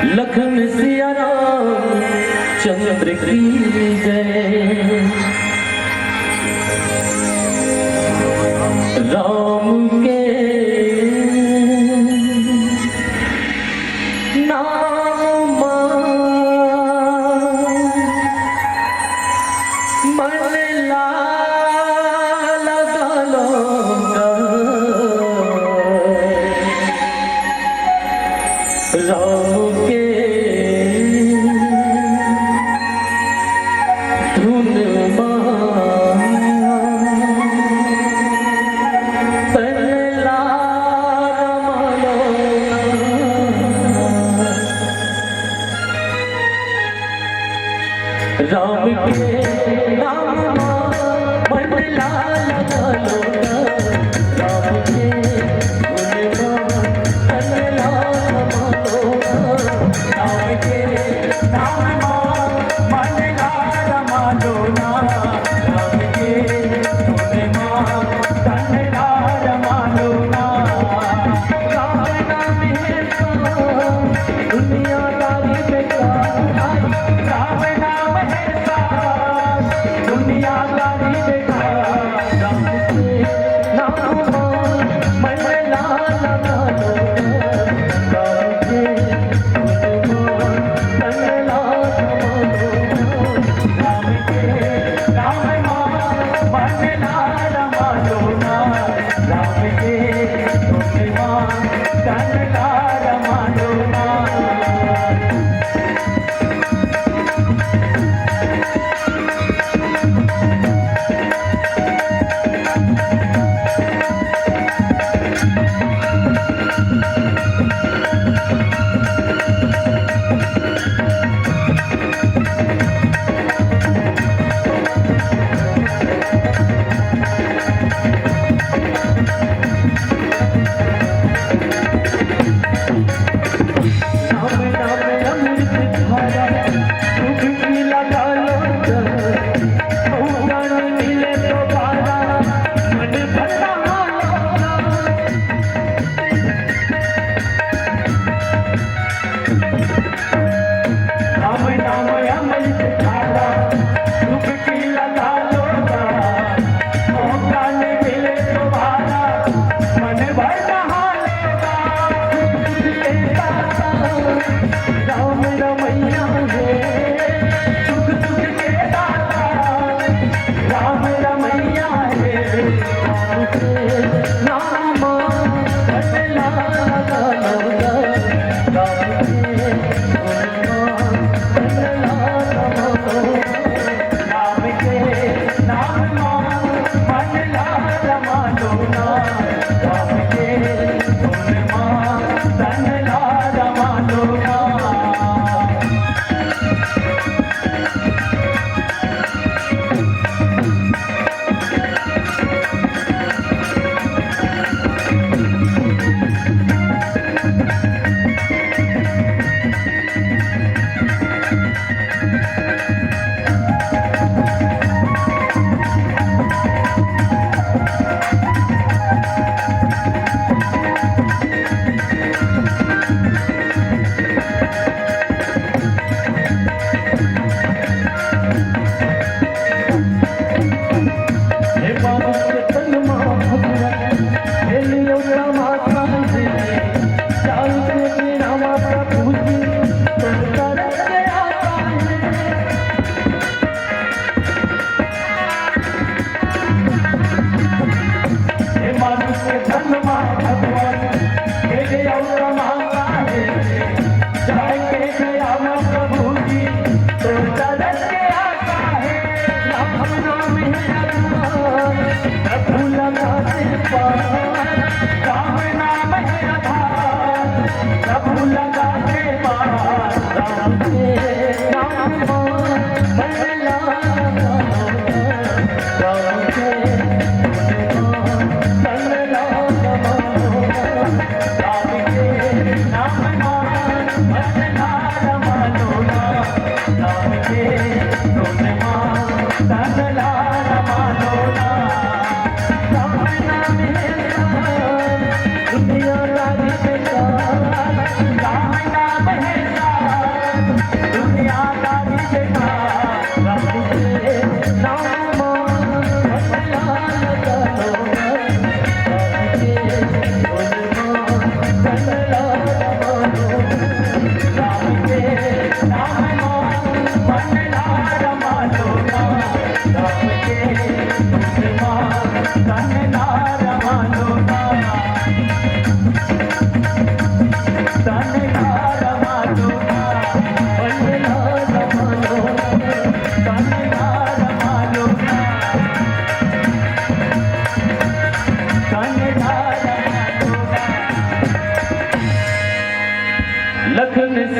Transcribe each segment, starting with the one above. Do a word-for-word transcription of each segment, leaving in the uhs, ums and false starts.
लखन सिया राम चंद्र की जय। राम के नाम मा मन लाल डालो। राम के धुन मा तन ला रमालो। राम के नाम मा मन ला लगा लो ना। राम के गुण मा तन ला रमा लो ना। राम के नाम मा मन ला रमा लो ना। राम के गुण मा तन ला रमा लो ना। राम नाम है दुनियादारी बेकार, राम नाम है सार, दुनियादारी बेकार। राम के नाम मा मन ला लगा लो, राम के गुण मा तन ला रमा लो। राम के नाम मा मन ला रमा लो ना। राम के गुण मा तन ला रमा लो ना।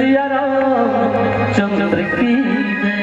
सिया रामचंद्र की।